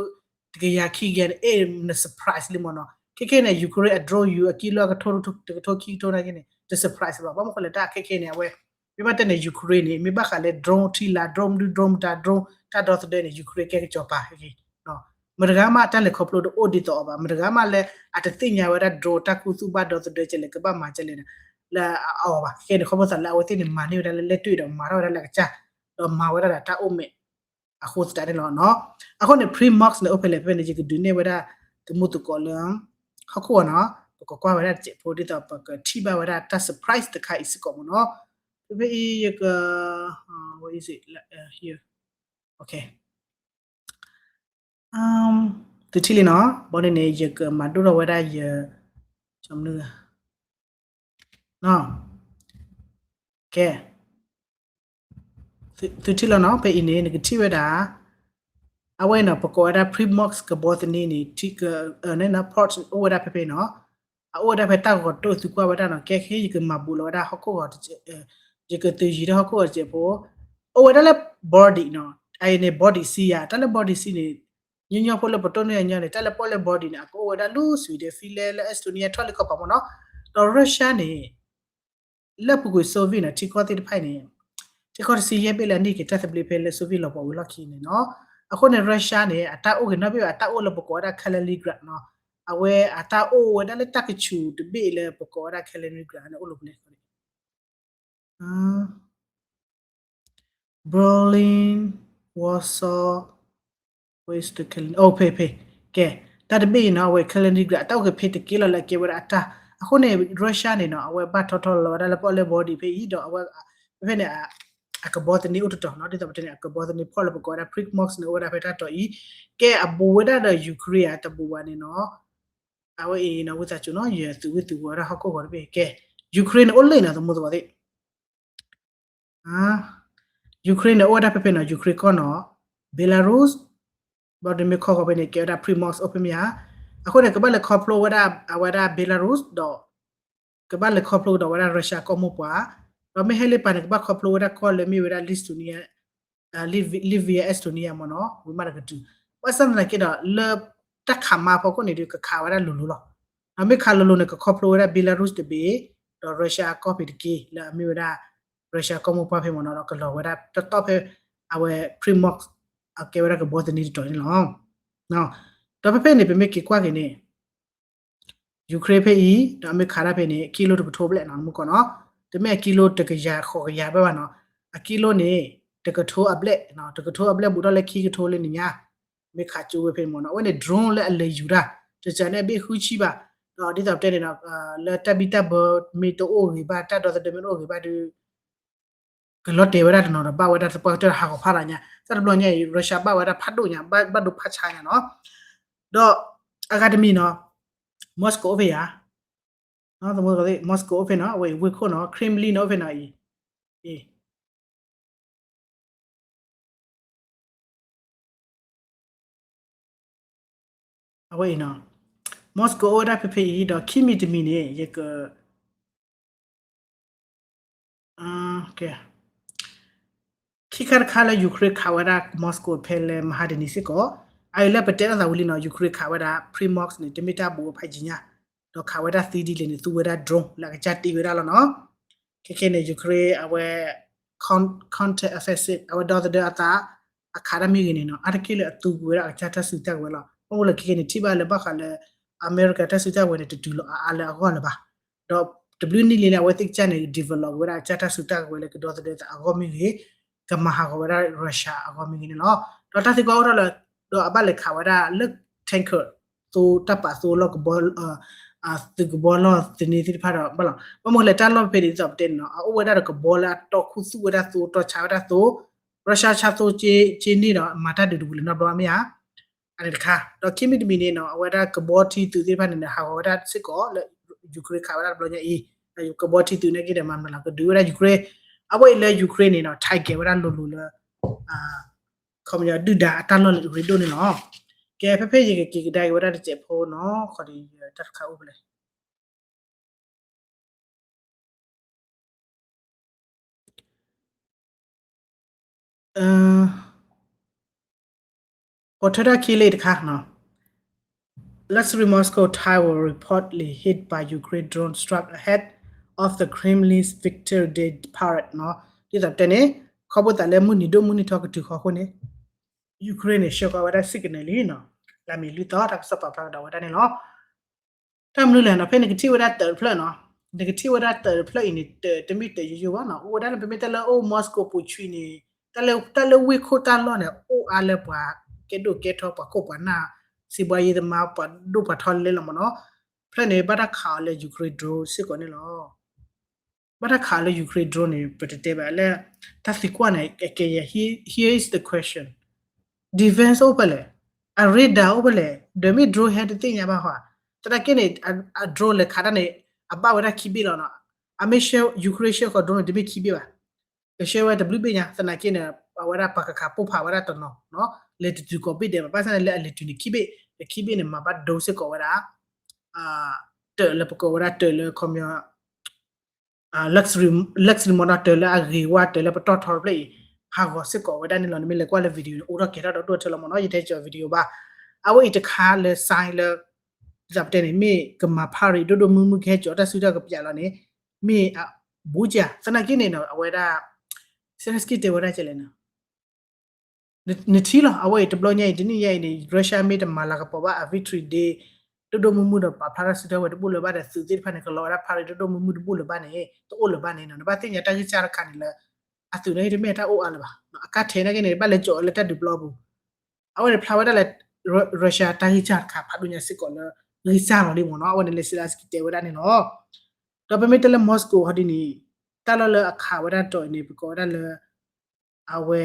တကယၤခံကယၤန့ၣ် အဲၣ်န surprise လံမ့ၢ်နီၤ, ခဲခဲန့ၣ် Ukraine အ drone ယိၤအကံလိအကထိ တကထိခံကထိနာ်က့န့ၣ် တ surprise ဘၣ် ဘၣ်မနုၤဃိလဲၣ် တၢ်ခဲခဲန့ၣ် အဝဲ မ့ၢ်ဘၣ်တဲန့ၣ် Ukraine န့ၣ် မ့ၢ်ဘၣ်ဃးလၢ drone ထံလာ် drone ဒု drone မတၤ drone တၢ်ဒီသဒၢန့ၣ် Ukraine ကဲကစီၤပၤခဲခဲ မတဂၤမးတၢ်လဲၤခီဖျိတအိၣ်ဒ်သိးအီၤဘၣ်, မတဂၤမးလၢအတသ့ၣ်ညါဝဲဒၣ် drone တၢ်ခူသူၣ်ဘၣ်ဒီသဒၢကလဲၣ် ကဘၣ်မၤကလဲၣ်န့ၣ် လၢအအီၤဘၣ်, ခဲခဲန့ၣ် ခီဖျိသးလၢအဝဲသ့ၣ်န့ၣ် မၤန့ၢ်ဝဲဒၣ်လၢလဲၢ်တွ့ၣ်ဒီးမၤထီၣ်ဝဲဒၣ်လၢအကစၢ်, ဒီးမၤဝဲဒၣ်ဒီးတၢ်အိၣ်မဲာ် အဃိသတးန့ၣ်လီၤနီၤ. အဃိန့ၣ် Primorsk န့ၣ် အိၣ်ဖဲလဲၣ်ဖဲန့ၣ် ယကဒုးနဲၣ်ဝဲဒၣ် သမူသကိးလၢ ဟီၣ်ခိၣ်အီၤနီၤ, ပကကွၢ်ဝဲဒၣ်တစဲးဖိ ဒ်သိးပကထံၣ်ဘၣ်ဝဲဒၣ်တၢ် surprise တခါအံၤစ့ၢ်ကီးမ့ၢ်နီၤ. ဖဲဖဲအံၤယက where is it? Okay. သုထံၣ်လံနီၤ, ဘီန့ၣ်န့ၣ် ယကမၤဒိၣ်ထီၣ်ဝဲဒၣ်ယ ကဲ သုထံၣ်လီၤနီၤ, ဖဲအံၤန့ၣ် နကထံၣ်ဝဲဒၣ် အဝဲနီၤ ပကိးဝဲဒၣ် Primorsk ကဘီသန့န့ၣ် ထံက port အိၣ်ဝဲဒၣ်ဖဲဖဲနီၤ, အအိၣ်ဝဲဒၣ်ဖဲတၢ်ဂီၤတိၢ်သုကွၢ်ဝဲဒၣ်နီၤ, ကဲခဲယကမၤဘူးလီၤဝဲဒၣ်ဟီၣ်ခိၣ်ဂီၤ ယကသုယံၤထီၣ်ဟီၣ်ခိၣ်ဂီၤတစဲးဖိ, အိၣ်ဝဲဒၣ်လၢ Baltic နီၤ, အအံၤန့ၣ် Baltic Sea ယၤ တၢ်လၢ Baltic Sea န့ၣ် ညီညီဖိလၢပတိၢ်န့ၢ်အညီန့ၣ် တၢ်လၢပီၣ်လဲၣ် Baltic န့ၣ် အကအိၣ်ဝဲဒၣ်လၢ Sweden, Finland လၢ Estonia ထီၣ်လံကီၢ်ပၤမ့ၢ်နီၤ, ဒီး Russia န့ၣ် လၢပူၤကွံာ် Soviet န့ၣ် ထံကီၢ်သ့ၣ်တဖၣ်အံၤန့ၣ် ထံကီၢ်တဆံယဲၢ်ဘ့ၣ်လၢအန့ၢ်က့ၤတၢ်သဘျ့ဖဲလၢ Soviet လီၤပှီၢ်ဝံၤလီၢ်ခံန့ၣ်နီၤ, အဃိန့ၣ် Russia န့ၣ် အတၢ်အိၣ်က့ၤနီတဘ့ၣ်ဘၣ် အတၢ်အိၣ်လၢပကိးဝဲဒၣ် Kaliningrad နီၤ, အဝဲအတၢ်အိၣ်ဝဲဒၣ်လၢတၢ်ကဆူးတဘ့ၣ်လၢပကိးဝဲဒၣ် Kaliningrad န့ၣ် အိၣ်လၢပလဲၤ Berlin, Warsaw, West Berlin, အိၣ်ဖဲဖဲ, ကဲ, တၢ်တဘ့ၣ်အံၤနီၤ အဝဲ Kaliningrad အတၢ်အိၣ်က့ၤဖဲတက့ၢ်လီၤလၢအကဲဝဲဒၣ်အတၢ်, အဃိန့ၣ် Russia န့ၣ်နီၤ အဝဲဘၣ်ထီထီလီၤဝဲဒၣ်လၢပီၣ်လဲၣ် Baltic ဖဲအံၤ ဒီးအဝဲ ဖဲဖဲန့ၣ် အကဘီသန့အိၣ်တတီၤနီၤ ဒ်သိးပတဲန့ၣ် အကဘီသန့ဖီၣ်လၢပကိးဝဲဒၣ် Primorsk န့ၣ် အိၣ်ဝဲဒၣ်ဖဲတၢ်တီၤအံၤ, ကဲအဘူးဝဲဒၣ်ဒီး Ukraine အတဘူးဘၣ်န့ၣ်နီၤ အဝဲအံၤနီၤ ဝံသးစူၤနီၤ ယသုးဝံၣ်သုးဝီၤဝဲဒၣ်ဟီၣ်ခိၣ်ဂီၤတဘ့ၣ် ကဲ, Ukraine န့ၣ်အိၣ်လၢအံၤနီၤ သမူသကိးသ့ၣ် Ukraine န့ၣ် အိၣ်ဝဲဒၣ်ဖဲဖဲနီၤ Ukraine ကီၢ်နီၤ Belarus, ဘၣ်ဒီးမ့ၢ်ခီဂီၤဖဲန့ၣ် ကဲဝဲဒၣ် Primorsk အိၣ်ဖဲမ့ၢ်ဧါ, အဃိန့ၣ် ကဘၣ်လဲၤခီဖျိဝဲဒၣ်အဝဲဒၣ် Belarus ဒီး ကဘၣ်လဲၤခီဖျိကဒီးဝဲဒၣ် Russia ကီၢ်မိၢ်ပှၢ်, ဒီးမ့ၢ်ဟဲလၢပၤန့ၣ် ကဘၣ်ခီဖျိဝဲဒၣ်ကီၢ်လၢမ့ၢ်ဝဲဒၣ် Lithuania, Latvia, Estonia မ့ၢ်နီၤ ဝံၤမးတကတုၤ, ဘၣ်ဆၣ်သနာ်က့ဒီး လၢတၢ်ခးမါဖီခိၣ်န့ၣ်ဒီး ကခးဝဲဒၣ်လိၤလိၤလီၤ, ဒီးမ့ၢ်ခးလိၤလိၤန့ၣ် ကခီဖျိဝဲဒၣ် Belarus တဘ့ၣ်, ဒီး Russia ကီၢ်ဖဲတက့ၢ် လၢအမ့ၢ်ဝဲဒၣ် Russia ကီၢ်မိၢ်ပှၢ်ဖဲမ့ၢ်နီၤ ဒီးကလီၤဝဲဒၣ်တတီၢ်ဖဲ အဝဲ Primorsk အကဲဝဲဒၣ်ကဘီသန့တတီၤန့ၣ်လီၤ. ဒီးဖဲဖဲန့ၣ် ပမ့ၢ်က့ၤကွၢ်က့ၤန့ၣ် Ukraine ဖဲအံၤ ဒီးအမ့ၢ်ခးတၢ်ဖဲန့ၣ် အကံလိတကထိဘျဲၣ်နီၤ မုၢ်ကီၢ်နီၤ, တမ့ၢ်အကံလိတကယၤဃိးကယၤဘၣ်ဘၣ်နီၤ, အကံလိန့ၣ် တကထိအဘျဲၣ်, တကထိအဘျဲၣ်ဘူးထီၣ်လၢခံကထိလၢနံၤညါ, မ့ၢ်ခးကၠိဝဲဖဲမ့ၢ်နီၤ, အဝဲန့ၣ် drone လၢအလဲၤယူၤတၢ် တစၢန့ၣ်အဘ့ၣ်ဃုဆံဘၣ်, ဒီးဒ်သိးပတဲန့ၣ်နီၤ လၢတၢ်ဘံၣ်တၢ်ဘၢမ့ၢ်တအိၣ်ဂ့ၤဘၣ် တၢ်ဒီသဒၢမ့ၢ်တအိၣ်ဂ့ၤဘၣ်ဒီး ကလီၤတဲာ်ဝဲဒၣ်တနီၤဒီး ဘၣ်ဝဲဒၣ်သပှၢ်ကတၢၢ်ဟးဂီၤဖးဒိၣ်ညါ, တၢ်တဘျီညါအံၤ Russia ဘၣ်ဝဲဒၣ်ဖးဒိၣ်ညါ ဘၣ်ဒိဖးဆါညါနီၤ. ဒီးအဂၤတမံၤနီၤ Moscow အိၣ်ဖဲယၤ, Moscow အိၣ်ဖဲနီၤ အဝဲအံၤ ဝ့ၢ်ခိၣ်နီၤ Kremlin နီၤ အိၣ်ဖဲနီၤအံၤ, အဝဲအံၤနီၤ Moscow အိၣ်ဝဲဒၣ်ဖဲဖဲအံၤ ဒီးခံမံၤတမံၤန့ၣ် ယက ခံခါတခါလၢ Ukraine ခးဝဲဒၣ် Moscow ဖဲလၢမဟါတနံၤစ့ၢ်ကီး, အအံၤလၢပတဲအသးဝံၤလံနီၤ Ukraine ခးဝဲဒၣ် Primorsk န့ၣ် တမ့ၢ်တၢ်ဘူးအဖးယံၤညါ, ဒီးခးဝဲဒၣ်သံဒ်လဲၣ်န့ၣ် သူဝဲဒၣ် drone လၢအကစၢ်တ့ဝဲဒၣ်လီၤနီၤ. ခဲခဲန့ၣ် Ukraine အဝဲ counter offensive အဝဲဒီသဒၢအသး အခးတၢ်မ့ၢ်ဂ့ၤန့ၣ်နီၤ အါတက့ၢ်လၢအသူကွံာ်ဝဲဒၣ်အကစၢ်တၢ်စုတၢ်ကဝဲၤလီၤ. ဘၣ်မနုၤလဲၣ်ခဲခဲန့ၣ် ထံၣ်ဘၣ်လၢဘၣ်ဃးလၢ အမဲရကၤတၢ်စုတၢ်ကဝဲၤန့ၣ် တတုၤလီၤအါအါလၢအဂီၢ်လၢၤဘၣ်. ဒီးတဘျုးနံၣ်လံန့ၣ် အဝဲသ့ၣ်ကစၢ်န့ၣ် develop ဝဲဒၣ်အကစၢ်တၢ်စုတၢ်ကဝဲၤလၢကဒီသဒၢသးအဂီၢ်မ့ၢ်ဂ့ၤ, ကမၤဟးဂီၤဝဲဒၣ် Russia အဂီၢ်မ့ၢ်ဂ့ၤန့ၣ်လီၤ. ဒီးတၢ်သံကွၢ်အိၣ်ထီၣ်လၢ ဒီးအဘၣ်လဲၤခးဝဲဒၣ်လၢ tanker သိတၢ်ပာ်သိလီၢ်ကဘီ သုးကဘီလီၢ်သန့သ့ၣ်တဖၣ်ဒီးဘၣ်လီၤ. ဘၣ်မနုၤလဲၣ် တၢ်လီၢ်ဖဲန့ၣ်ဒ်သိးပတဲန့ၣ်နီၤ အအိၣ်ဝဲဒၣ်ဒီးကဘီလၢအတီၢ်ခူသူၣ်ဝဲဒၣ်သိ တီၢ်ဆါဝဲဒၣ်သိ Russia ဆါသိက့န့ၣ်ဒီး မၤတၢ်ဒုးတဝံၤလၢၤနီတဘျီမ့ၢ်ဧါ. အန့ၣ်တခါ ဒီးခံမံၤတမံၤန့ၣ်နီၤ အဝဲဒၣ်ကဘီထံသုးသ့ၣ်တဖၣ်န့ၣ် ဟးဂီၤဝဲဒၣ်စ့ၢ်ကီးလၢ Ukraine ခးဝဲဒၣ်တဘျီညါအံၤ ကဘီထံသုးန့ၣ်က့ဒီး မၤမနုၤလီၤ ကဒုးဝဲဒၣ် Ukraine အဝဲအံၤလၢ Ukraine န့ၣ်နီၤ target ဝဲဒၣ်လိၤလိၤလၢ ခီပညီဒုၣ်ဒါအတၢ်လီၢ်လၢအရ့ဒိၣ်န့ၣ်လီၤ. ကဲ ဖဲဖဲယကက့ၤကဒါက့ၤဝဲဒၣ်တစဲးဖိနီၤ ခီဒီးတၢ်တခါအိၣ်ဖဲလဲၣ် ပိာ်ထွဲတၢ်ခံလၢတခါနီၤ Luxury Moscow Tower reportedly hit by Ukraine drone struck ahead of the Kremlin's Victory Day parade နီၤ ဒ်သိးပတဲန့ၣ် ခီဖျိသးလၢမုၢ်နံၤဒိၣ်မုၢ်နံၤထီကတုၤဃီအဃိန့ၣ် Ukraine န့ၣ် ဆှၢဃီၤဝဲဒၣ် signal လံနီၤ လၢအမ့ၢ်လွံၢ်သီတၢ်ကစီၣ်ပာ်ဖျါကဒီးဝဲဒၣ်န့ၣ်လီၤ. တၢ်မနုၤလဲၣ်နီၤ ဖဲနကထံၣ်ဝဲဒၣ်တၢးတဖျၢၣ်နီၤ နကထံၣ်ဝဲဒၣ်တၢးတဖျၢၣ်အံၤန့ၣ် တၢးတမ့ၢ်တၢးယိယိဘၣ်နီၤ အိၣ်ဝဲဒၣ်လၢပမ့ၢ်တဲလၢအိၣ် Moscow ပူၤဆွံန့ၣ် တၢ်လၢဝ့ၢ်ခိၣ်တၢ်လီၢ်န့ၣ် အိၣ်အါလၢပှၤကဲဒိၣ်ကဲထီ ပှၤခိၣ်ပှၤနၢ် စံးဘှါယံၤသမား ပှၤဒိၣ်ပှၤထီလဲလဲလီၤမ့ၢ်နီၤ ဖျၢၣ်န့ၣ် ဘၣ်တၢ်ခးအီၤလၢ Ukraine drone စ့ၢ်ကီးန့ၣ်လီၤ. ဘၣ်တၢ်ခးအီၤလၢ Ukraine drone န့ၣ် ပတတဲဘၣ်လၢ တၢ်သံကွၢ်န့ၣ် ကဲ here is the question, defense အိၣ်ဖဲလဲၣ်, အ radar အိၣ်ဖဲလဲၣ်, ဒီးမ့ၢ် drone ဟဲတသ့ၣ်ညါဘၣ်ဟီ, သနာ်က့န့ၣ် အ drone လဲၤခးတၢ်န့ၣ် အဘၣ်ဝဲဒၣ်ခံဘ့ၣ်လီၤနီၤ, အမ့ၢ် Ukraine ဆှၢဃီၤ drone န့ၣ် တမ့ၢ်ခံဘ့ၣ်ဘၣ် ကဆှၢဝဲတဘျုးဘ့ၣ်ညါ သနာ်က့န့ၣ် အဝဲဒၣ်ပှၤကခးပိၢ်ဖးဝဲဒၣ်တနီၤနီၤ လဲၤတတုၤကိးဘ့ၣ်ဒဲးဘၣ် ဘၣ်ဆၣ်န့ၣ်လၢအလဲၤတုၤန့ၣ်ခံဘ့ၣ် ဒီးခံဘ့ၣ်န့ၣ် မၤဘၣ်ဒိစ့ၢ်ကီးဝဲဒၣ် တၢးလၢပကိးဝဲဒၣ်တၢးလၢခီပညီ luxury model တၢးလၢအဂ့ၤဝါတၢးလၢပတီၢ်ထီတဖျၢၣ်အံၤ ဟးဂီၤစ့ၢ်ကီးဝဲဒၣ်န့ၣ်လီၤ. နမ့ၢ်လဲၤကွၢ်လၢ video န့ၣ် အိၣ်ထီၣ်ကဲၤထီၣ်ဒီးဒိၣ်ထဲလီၤမ့ၢ်နီၤ ယတဲကၠီၤ video ဘၣ်. အဝဲအံၤတခါလၢ sign လၢ ဒ်သိးပတဲန့ၣ် မ့ၢ်ကမၤ parade ဒိၣ်ဒိၣ်မုၢ်မုၢ်ကဟဲကၠီၤတၢ်စုတၢ်ကပျးလီၤန့ၣ် မ့ၢ်အဘူးကၠး သနာ်က့န့ၣ်နီၤ အဝဲဒၣ် Zelenskyy တဲဝဲဒၣ်ကဲလဲၣ်နီၤ နထံၣ်လီၤ အဝဲအံၤတဘျီညါအံၤ တနံၣ်ညါအံၤန့ၣ် Russia မ့ၢ်တမၤလၤကပီၤဘၣ်အ victory day ဒိၣ်ဒိၣ်မုၢ်မုၢ်ဒီးပာ်ဖျါထီၣ်စုထီၣ်ဝဲတဘူၣ်လၢၤဘၣ်ဒီး သုးသ့ၣ်တဖၣ်န့ၣ် ကလီၤဝဲဒၣ် parade ဒိၣ်ဒိၣ်မုၢ်မုၢ်တဘူၣ်လၢၤဘၣ်န့ၣ် တအိၣ်လၢၤဘၣ်န့ၣ်နီၤ နဘၣ်သ့ၣ်ညါတၢ်ဂံၢ်စၢ်တခါန့ၣ်လၢ အသုးန့ၣ်တမ့ၢ်တၢ်အိၣ်အါလၢၤဘၣ်. အကါထဲနာ်က့န့ၣ် ဘၣ်လဲၤကၠီၤအီၤလၢတၢ်ဒုးပျီပူၤ အဝဲန့ၣ်ဖျါဝဲဒၣ်လၢ Russia တၢ်ဂံၢ်စၢ်တခါဖးဒိၣ်ညါစ့ၢ်ကီးလၢ ဂံၢ်စၢ်လီၤလံမ့ၢ်နီၤ အဝဲန့ၣ်လၢ Zelenskyy တဲဝဲဒၣ်န့ၣ်လီၤ. ဒီးပမ့ၢ်တဲလၢ Moscow ဟီဒ်န့ၣ် တၢ်လီၢ်လၢအခးဝဲဒၣ်တီၤအံၤန့ၣ် ပကိးဝဲဒၣ်လၢ အဝဲ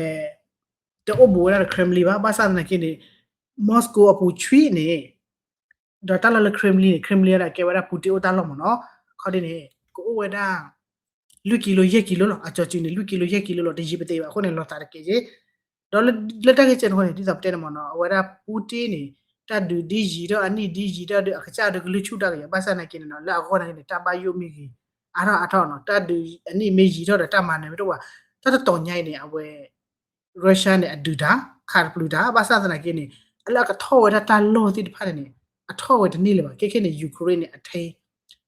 တအိၣ်ဘူးဝဲဒၣ်ဒီး Kremlin ဘၣ် ဘၣ်ဆၣ်သနာ်က့န့ၣ် Moscow အပူၤဆွံန့ၣ် ဒီးတၢ်လီၢ်လၢ Kremlin န့ၣ် Kremlin ဒၣ်ကဲဝဲဒၣ် Putin အိၣ်တၢ်လီၢ်မ့ၢ်နီၤ ခီဒ်န့ၣ် ကအိၣ်ဝဲဒၣ် လွံၢ်ကံလိ ယဲၢ်ကံလိလီၤ အကၠီၤစုန့ၣ် လွံၢ်ကံလိ ယဲၢ်ကံလိလီၤ တယံာ်ပသ့ဘၣ် အဃိန့ၣ် လီၤသးတကဲးက့ ဒီးလၢတၢ်ဂ့ၢ်ကဲန့ၣ်အဃိန့ၣ် ဒ်သိးပတဲန့ၣ်မ့ၢ်နီၤ အဝဲဒၣ် Putin န့ၣ် တၢ်ဒုးဒ်ယံာ်ထီၣ်အနံၣ်ဒ်ယံာ်ထီၣ်ဒီး အကစၢ်ဒီးကလုၢ်ဆူၣ်တၢ်ကယီၤ ဘၣ်ဆၣ်သနာ်က့န့ၣ်နီၤ လၢအဂီၢ်နာ်က့န့ၣ် တၢ်ဘၣ်ယိၣ်မ့ၢ်ဂ့ၤ အါထီၣ်အါထီၣ်နီၤ တၢ်ဒုးအနံၣ်မ့ၢ်ယံာ်ထီၣ်ဒီးတၢ်မၤနၢၤမ့ၢ်တအိၣ်ဘၣ် တၢ်တတီၤညါအံၤန့ၣ် အဝဲ Russia န့ၣ် အဒုးတၢ် ခးတပျုာ်တၢ် ဘၣ်ဆၣ်သနာ်က့န့ၣ် လၢအကထီၣ်ဝဲဒၣ်တၢ်လီၢ်သ့ၣ်တဖၣ်န့ၣ်န့ၣ် အထီၣ်ဝဲတန့ၢ်လၢၤဘၣ် ခဲခဲန့ၣ် Ukraine န့ၣ် အ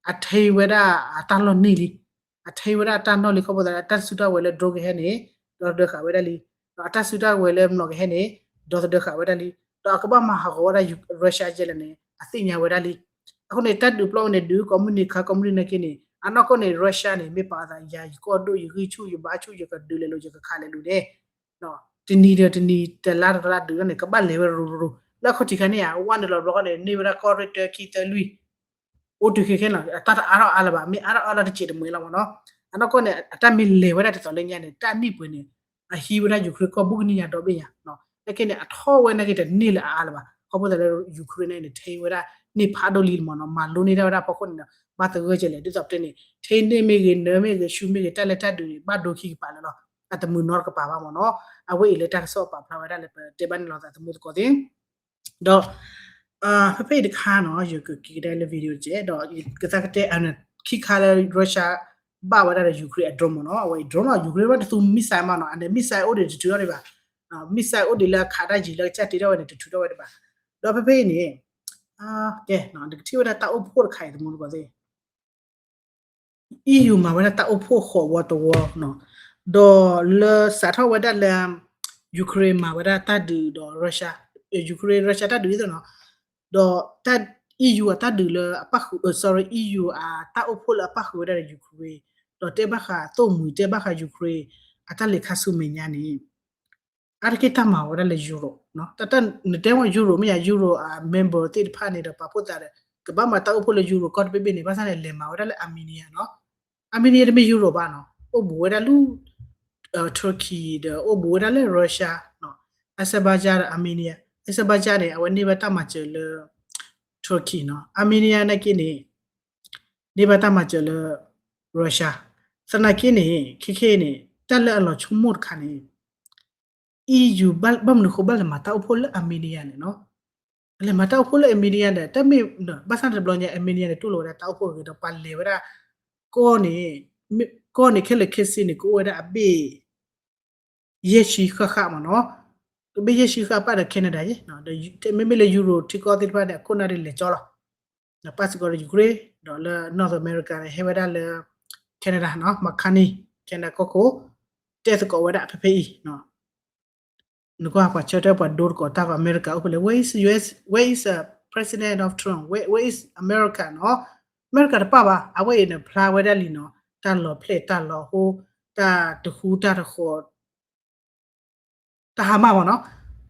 အထံဝဲဒၣ်အတၢ်လီၢ်န့ၢ်လံ အထံဝဲဒၣ်အတၢ်နီၢ်လံ ခီဖျိသးလၢအတၢ်စုတၢ်ဝဲၤလၢ drone ကဟဲန့ၣ် ဒီသဒၢဃာ်ဝဲဒၣ်လံ ဒီးအတၢ်စုတၢ်ဝဲၤလၢမျီးကဟဲန့ၣ် ဒီသဒၢဃာ်ဝဲဒၣ်လံ ဒီးအကဘၣ်မၤဟးဂီၤဝဲဒၣ် Russia ကဲလဲၣ်န့ၣ် အသ့ၣ်ညါဝဲဒၣ်လံ အဃိန့ၣ် တၢ်ဒုးပျီန့ၣ် ဒုးကိးမုၢ်နံၤခါကိးမုၢ်နံၤနာ်က့န့ၣ် အနီၢ်ကီၢ်န့ၣ် Russia န့ၣ် မ့ၢ်ပာ်အသးယၤ ယကီၢ်ဒိၣ် ယဂံၢ်ဆူၣ် ယဘါဆူၣ် ယကဒုးလဲၤလိာ် ယကခးလဲၤလိာ်န့ၣ် တနံၤဒီးတနံၤ တလါဒီးတလါဒုးန့ၣ် ကဘၣ်လဲၤဝဲရိၤရိၤ လၢအခီၣ်ထံးခါန့ၣ်ဧါ ဝဲနုာ်လီၤဘျီဃီန့ၣ် န့ၢ်ဝဲဒၣ်ကီၢ်ရ့ၣ်တၢ ခံ သၢ လွံၢ် အိၣ်တုၤခဲခဲလီၤ အတၢ်တအါထီၣ်အါလၢၤဘၣ် မ့ၢ်အါထီၣ်အါလၢၤတစဲးတမှဲၤလီၤမ့ၢ်နီၤ အနီၢ်ကီၢ်န့ၣ် အတၢ်မ့ၢ်လဲၤဝဲဒၣ်ဒ်သိးလၢညါန့ၣ် တၢ်နံၣ်ပှဲၤန့ၣ် အဟံးဝဲဒၣ် Ukraine ကီၢ်ဘူးကနံၣ်ညါဒီဘ့ၣ်ညါ နာ်က့န့ၣ် အထီၣ်ဝဲနာ်က့တန့ၢ်လၢၤအါလၢၤဘၣ် ခီဖျိသးလၢ Ukraine န့ၣ် ထံဝဲဒၣ်န့ၣ်ဖးဒိၣ်လံမ့ၢ်နီၤ, မၤလိန့ၢ်တၢ်ဝဲဒၣ်အဖီခိၣ်န့ၣ်ဒီး ဘၣ်သဂၢၢ်ကလဲၣ် ဒ်သိးပတဲန့ၣ် ထံန့ၣ်မ့ၢ်ဂ့ၤ နၢမ့ၢ်ဂ့ၤ ဆူမ့ၢ်ဂ့ၤ တၢ်လၢတၢ်ဒုးန့ၣ် ဘၣ်ဒိခံကပၤလၢာ်လီၤ. အတမုာ်နီတကပၤဘၣ်မ့ၢ်နီၤ. အဝဲအံၤလၢတၢ်ကစီၣ်ပာ်ဖျါဝဲဒၣ်လၢပတဲဘၣ်န့ၣ်လီၤသးသမူသကိးသ့ၣ် ဒီး ဖဲဖဲအံၤတခါနီၤ ယကက့ၤကဒါလၢ video တကဲး ဒီး ကသါကတဲ ခံခါလၢ Russia ဘၣ်ဝဲဒၣ်ဒီး Ukraine အ drone မ့ၢ်နီၤ, အဝဲအံၤ drone လီၤ Ukraine ဘၣ်တသူ missile မ့ၢ်နီၤ, အန့ၣ် missile အိၣ်ဒံးတထုးထီၣ်ဒံးဘၣ်, missile အိၣ်ဒံးလၢအခးတၢ်ယံၤလၢကစၢ်တ့ထီၣ်ဝဲန့ၣ် တထုးထီၣ်ဝဲဒံးဘၣ်. ဒီးဖဲဖဲအံၤန့ၣ် ကဲ နကထံၣ်ဝဲဒၣ်တၢ်အိၣ်ဖှိၣ်တခါအံၤ သမူသကိးသ့ၣ် EU မၤဝဲဒၣ်တၢ်အိၣ်ဖှိၣ်ဃိးဝီတဝီနီၤ, ဒီးလၢစးထီၣ်ဝဲဒၣ်လၢ Ukraine မၤဝဲဒၣ်တၢ်ဒုးဒီး Russia, Ukraine Russia တၢ်ဒုးအသိးနီၤ, ဒီး EU အတၢ်ဒုးလၢအပၣ်ဃုာ် sorry EU အတၢ်အိၣ်ဖှိၣ်လၢအပၣ်ဃုာ်ဝဲဒၣ်ဒီး Ukraine, ဒီးတဲဘၣ်ဃးသိၣ်မှံၤ တဲဘၣ်ဃး Ukraine အတၢ်လဲၤခါဆူမဲာ်ညါန့ၣ် အါတက့ၢ်တၢ်မၤဝဲဒၣ်လၢ Europe နီၤ, တၢ်နတဲဝဲ Europe မ့ၢ်ယါ Europe အ member သ့ၣ်တဖၣ်န့ၣ်ဒီးပာ်ဖှိၣ်သးဒီး ကဘၣ်မၤတၢ်အိၣ်ဖှိၣ်လၢ Europe ကီၢ်တဘ့ၣ်ဘ့ၣ်န့ၣ် ဘၣ်ဆၣ်န့ၣ် လဲၤမၤဝဲဒၣ်လၢ Armenia နီၤ, Armenia တမ့ၢ် Europe ဘၣ်နီၤ, အိၣ်ဘူးဝဲဒၣ်လၢ Turkey ဒီးအိၣ်ဘူးဝဲဒၣ်လၢ Russia နီၤ, Azerbaijan ဒီး Armenia, Azerbaijan န့ၣ် အဝဲန့ၢ်ဘၣ်တၢ်မၤစၢၤလၢ Turkey နီၤ, Armenia နာ်က့န့ၣ် န့ၢ်ဘၣ်တၢ်မၤစၢၤလၢ Russia, သနာ်က့န့ၣ် ခဲခဲအံၤန့ၣ် တၢ်လၢအလီၤဆိကမိၣ်တခါန့ၣ် EU ဘၣ်မနုၤဃိဘၣ်လဲၤမၤတၢ်အိၣ်ဖှိၣ်လၢ Armenia န့ၣ်နီၤ, လဲၤမၤတၢ်အိၣ်ဖှိၣ်လၢ Armenia ဒီး တၢ်မ့ၢ် ဘၣ်ဆၣ်တဘျီညါ Armenia န့ၣ် တူၢ်လိာ်ဝဲဒၣ်တၢ်အိၣ်ဖှိၣ်ဂ့ၤဒီး ပှၤလဲၤဝဲဒၣ် ကီၢ်န့ၣ် ကီၢ်န့ၣ်ခဲလၢာ်ခဲဆ့န့ၣ် ကအိၣ်ဝဲဒၣ်အဘ့ၣ် ယဲၢ်ဆံဃၣ်ဃၣ်မ့ၢ်နီၤ, ကဘ့ၣ်ယဲၢ်ဆံဃၣ်ဃၣ်ပၣ်ဒီး Canada ယဲၢ်, မ့မ့ၢ်လၢ Euro ထံကီၢ်သ့ၣ်တဖၣ်န့ၣ် အခိၣ်နၢ်ဒ်လဲၤကၠီလီၤ, ပၣ်စ့ၢ်ကီးဒီး Ukraine ဒီးလၢ North America န့ၣ် ဟဲဝဲဒၣ်လၢ Canada နီၤ, McCartney Canada ကီၢ်ခိၣ် တဲသကိးဝဲဒၣ်ဖဲဖဲအံၤ နကွၢ်ပှၤဆၢထၢၣ်ပှၤဒိသကိးတၢ်ကီး America အိၣ်ဖဲလဲၣ်, where is U S, where is the president of Trump, where, where is America နီၤ, America တပၣ်ဘၣ်, အဝဲအံၤန့ၣ် ဖျါဝဲဒၣ်လံနီၤ, တၢ်လီၤဖျဲၣ်တၢ်လီၤဟိ တၢ်တဃူတၢ်တဃီၤ တၢ်ဟါမၢ်မ့ၢ်နီၤ,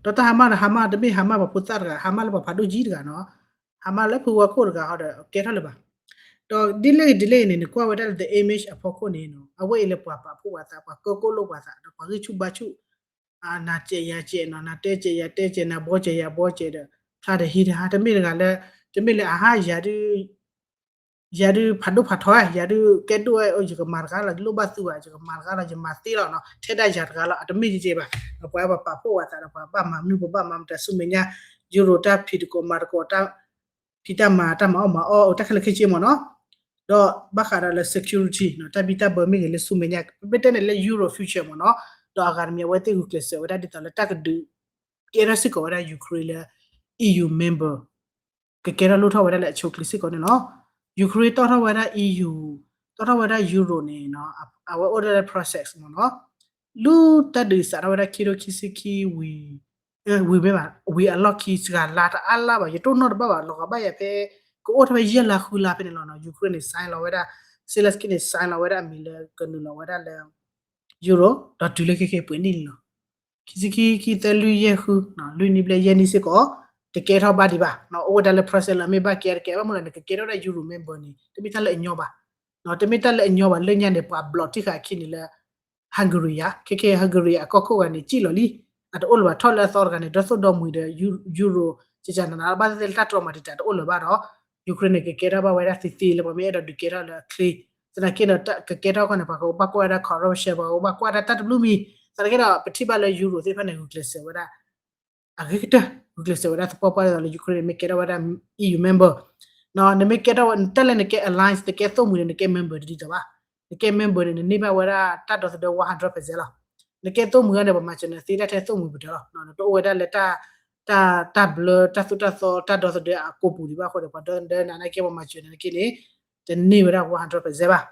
ဒီးတၢ်ဟါမၢ်ဒီး ဟါမၢ်တမ့ၢ်ဟါမၢ်ပှၤဖိသၣ်တဂၤ, ဟါမၢ်လၢပှၤဖးဒိၣ်ကၠံတဂၤနီၤ, ဟါမၢ်လၢဖုဝါခိၣ်တဂၤဟီဒီး ကဲထီၣ်လၢၤဘၣ်, ဒီးဒ်လဲၣ်ဂ့ၤဒ်လဲၣ်ဂ့ၤန့ၣ် နကွၢ်ဝဲဒၣ်လၢ the image အဖီခိၣ်န့ၣ်နီၤ, အဝဲအံၤလၢပှၤပာ်ဖှိၣ်ပှၤသး ပှၤကၢၢ်ကိၣ်လိာ်ပှၤသး ဒီးပှၤဂံၢ်ဆူၣ်ဘါဆူၣ် နၤစဲးယၤစဲးနီၤ, နၤတဲစဲးယၤတဲစဲး, နၤဘီစဲးယၤဘီစဲးဒီး ဖျါဒီးဟံးတဟါ, တမ့ၢ်တဂၤလၢ တမ့ၢ်လၢအဟါ ယၤဒုး ယၤဒုးဖးဒိၣ်ဖးထီ, ယၤဒုးကဲဒိၣ်ဝဲ ယကမၤတဂၤလီၤ, ယလိၣ်ဘၣ်သုဘၣ်, ယကမၤတဂၤလီၤ, ယမၤသ့လီၤနီၤ, ထဲဒၣ်ယၤတဂၤလီၤ, အတမ့ၢ်ယဲဘၣ်, ပှၤပာ်ဖှိၣ်ပှၤသးဒီး ပှၤဘၣ်မၤမနုၤ ပဘၣ်မၤမတၤဆူမဲာ်ညါ, Euro တၢ်ဖံးသကိးမၤသကိး တၢ်ဖံးတၢ်မၤ တၢ်မၤအီၣ်မၤအီ တၢ်ခဲလၢာ်ခဲဆ့မ့ၢ်နီၤ, ဒီးဘၣ်ဃးဒီးလၢ security နီၤ, တၢ်ဘံၣ်တၢ်ဘၢမ့ၢ်ဂ့ၤလၢဆူမဲာ်ညါ ပမ့ၢ်တဲန့ၣ်လၢ Euro future မ့ၢ်နီၤ, ဒီးအဂၤတမံၤအဝဲသ့ၣ်ဂုာ်ကျဲးစၢးဝဲဒၣ်ဒ်သိးလၢတၢ်ကဒုး ကဲထီၣ်စ့ၢ်ကီးဝဲဒၣ် Ukraine လၢ EU member ကကဲထီၣ်လိၣ်ထီၣ်ဝဲဒၣ်လၢအဆိအချ့စ့ၢ်ကီးန့ၣ်လီၤ. Ukraine တီၣ်ထီၣ်ဝဲဒၣ် EU တီၣ်ထီၣ်ဝဲဒၣ် Euro န့ၣ် အဝဲအိၣ်ဒၣ်လၢ process မ့ၢ်နီၤ, လၢတၢ်ဒုးစးထီၣ်ဝဲဒၣ်ခံထိခံဆံခံဝံၤ ဝံၤမ့ၢ်ဘၣ် ဝံၤအလီၢ်ခံစှၤလါတအါလါဘၣ် ယတိၢ်နီၣ်တဘၣ်ဘၣ် လီၤဂာ်ဘၣ်ယၤဖဲ ကအိၣ်ထီၣ်ဖဲယဲၢ်လါဃုလါဖဲန့ၣ်လီၤနီၤ. Ukraine န့ၣ် sign လီၤဝဲဒၣ် Zelensky န့ၣ် sign လီၤဝဲဒၣ်အမံၤလၢကနုာ်လီၤဝဲဒၣ်လၢ Euro ဒီးတုၤလၢခဲခဲအံၤပှဲၤနံၣ်န့ၣ်လီၤ. ခံဆံခံ ခံသၢ လွံၢ် ယဲၢ် ဃု လွံၢ်နံၣ်ဘျဲၣ် ယဲၢ်နံၣ်စ့ၢ်ကီး တကဲထီၣ်ဘၣ်ဒံးဘၣ်. အိၣ်ဝဲဒၣ်လၢ process လၢအမ့ၢ်ဘၣ်ကဲတကဲဘၣ်မ့ၢ်လၢနကကဲထီၣ်ဝဲဒၣ် Euro member န့ၣ် တမ့ၢ်တၢ်လၢအညီဘၣ်. တမ့ၢ်တၢ်လၢအညီဘၣ် လၢညါန့ၣ် ပှၤဘျီးတံၢ်ဃာ်အခံန့ၣ်လၢ Hungary ဧါ ခဲခဲ Hungary အကီၢ်ခိၣ်ဂၤန့ၣ် စံၣ်လီၤလံ အတအိၣ်လၢၤဘၣ် ထီၣ်လၢအသီတဂၤန့ၣ် ဒီသိၣ်ဒီမှံၤဒီး Euro ကကနန ဘၣ်သ့ၣ်သ့ၣ်လၢတၢ်တြီမၤတံာ်တာ်တအိၣ်လၢၤဘၣ်ဒီး Ukraine န့ၣ် ကကဲထီၣ်ဘၣ်ဝဲဒၣ်သ့သ့လၢပှၤမ့ၢ်အဲၣ်ဒိးဒုးကဲထီၣ်လၢအချ့ သနာ်က့ဒီး ကကဲထီၣ်ခီန့ၣ် ပှၤကဘၣ်ကွၢ်ဝဲဒၣ် corruption ပှၤကဘၣ်ကွၢ်ဒၣ်တၢ်တဘျုးမံၤ သနာ်က့ဒီး ပထံၣ်ဘၣ်လၢ Euro သ့ၣ်တဖၣ်န့ၣ် ဂုာ်ကျဲးစၢးဝဲဒၣ် အဂ့ၤကတၢၢ် ဂုာ်ကျဲးစၢးဝဲဒၣ်သပှၢ်ပှၢ်ဒ်သိးလၢ Ukraine န့ၣ် မ့ၢ်ကဲထီၣ်ဝဲဒၣ် EU member နမ့ၢ်ကဲထီၣ်ဝဲ တၢ်လၢနကဲ alliance နကဲသိၣ်မှံၤန့ၣ် နကဲ member တဒ်သိးဘၣ် နကဲ member န့ၣ် နန့ၢ်ဘၣ်ဝဲဒၣ်တၢ်ဒီသဒၢ one hundred percent လီၤ. နကဲသိၣ်မှံၤန့ၣ် ပှၤမၤစၢၤနၤသ့တၢ်ထဲသိၣ်မှံၤပတၢၢ်လီၤ. နတအိၣ်ဝဲဒၣ်လၢ တၢ်ဘျၢ တၢ်သိၣ်တၢ်သီ တၢ်ဒီသဒၢအကိာ်ပူၤဒံးဘၣ်အဃိဒီး ပှၤဒီသဒၢနၤနာ်က့ ပှၤမၤစၢၤနၤနာ်က့န့ၣ် တန့ၢ်ဝဲဒၣ် one hundred percent ဘၣ်.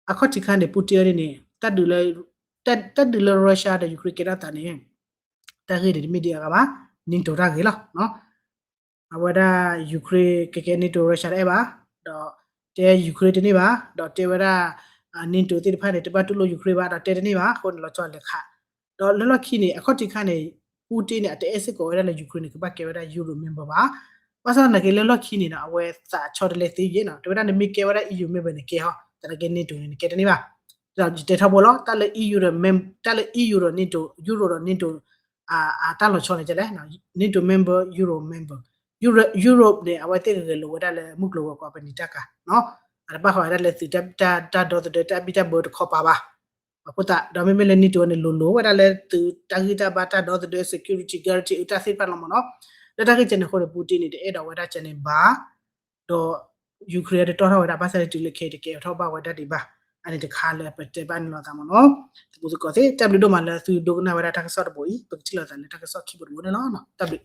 အဃိဒီး အခီၣ်ထံးခါန့ၣ် Putin အီၤဒ်န့ၣ် တၢ်ဒုးလၢ Russia ဒီး Ukraine ကဲထီၣ်သးန့ၣ် တၢ်ဂ့ၢ်န့ၣ်တမ့ၢ်ဒ်အဂၤဘၣ် NATO တၢ်ဂ့ၢ်လီၤ. အဝဲဒၣ် Ukraine ကကဲ NATO Russia တအဲၣ်ဘၣ် ဒီးတဲ Ukraine တန့ၢ်ဘၣ် ဒီးတဲဝဲဒၣ် NATO သ့ၣ်တဖၣ်န့ၣ် တဘၣ်တူၢ်လိာ် Ukraine ဘၣ် ဒီးတဲတန့ၢ်ဘၣ် အဃိန့ၣ် လီၤဆီလဲၤခး ဒီးလၢလီၢ်ခံန့ၣ် အခီၣ်ထံးခါန့ၣ် Putin န့ၣ် အတအဲၣ်စ့ၢ်ကီးဝဲဒၣ်လၢ Ukraine န့ၣ် ကဘၣ်ကဲဝဲဒၣ် Euro member ဘၣ်. ဘၣ်ဆၣ်သနာ်က့လၢလီၢ်ခံန့ၣ်ဒီး အဝဲသးဆီတလဲသ့ယဲၢ်နီၤ တဲဝဲဒၣ်နမ့ၢ်ကဲဝဲဒၣ် EU member န့ၣ်ကဲဟီ သနာ်က့ NATO န့ၣ် နကဲတန့ၢ်ဘၣ်. ဒီးယတဲထီဘိလီၤ တၢ်လၢ EU ဒီး တၢ်လၢ EU ဒီး NATO Euro ဒီး NATO အတၢ်လီၤဆီန့ၣ်ကဲလဲၣ်, NATO member, Euro member, Europe န့ၣ် အဝဲသ့ၣ်ဂဲၤလိာ်ဝဲဒၣ်လၢမုၢ်ကျိၤဝဲၤကွာ်ပနံာ်တၢ်ကၤနီၤ, အတဘၣ်ဃးဝဲဒၣ်လၢသုးတၢ် တၢ်ဒီသဒၢတၢ်ဘံၣ်တၢ်ဘၢတခီပၤဘၣ်. အဃိသတး ဒီးမ့မ့ၢ်လၢ NATO န့ၣ် လိၤလိၤဝဲဒၣ်လၢသုးတၢ်ဂံၢ်တၢ်ဘါတၢ်ဒီသဒၢ security guarantee အတၢ်သ့ၣ်တဖၣ်လီၤမ့ၢ်နီၤ, လၢတၢ်ဂ့ၢ်ကဲန့ၣ်အဃိန့ၣ် Putin န့ၣ် တအဲၣ်ဒိးဝဲဒၣ်ကဲန့ၣ်ဘၣ်, ဒီး Ukraine တတီၢ်ထီၣ်ဝဲဒၣ် ဘၣ်ဆၣ်န့ၣ်တုၤလၢခဲအံၤတကဲထီၣ်ဘၣ်ဝဲဒၣ်ဒံးဘၣ်, အန့ၣ်တခါလၢပတဲဘၣ်န့ၣ်လိာ်သးမ့ၢ်နီၤ, သကိးသကိးသ့ၣ် တၢ်ဘျုးဒိၣ်မးလၢသုဒိကနၣ်ဝဲဒၣ်တၢ်ကစီၣ်တဘိအံၤ ပကထံၣ်လိာ်သးလၢတၢ်ကစီၣ်ခံဘိတဘိန့ၣ်လီၤ, တၢ်ဘျုး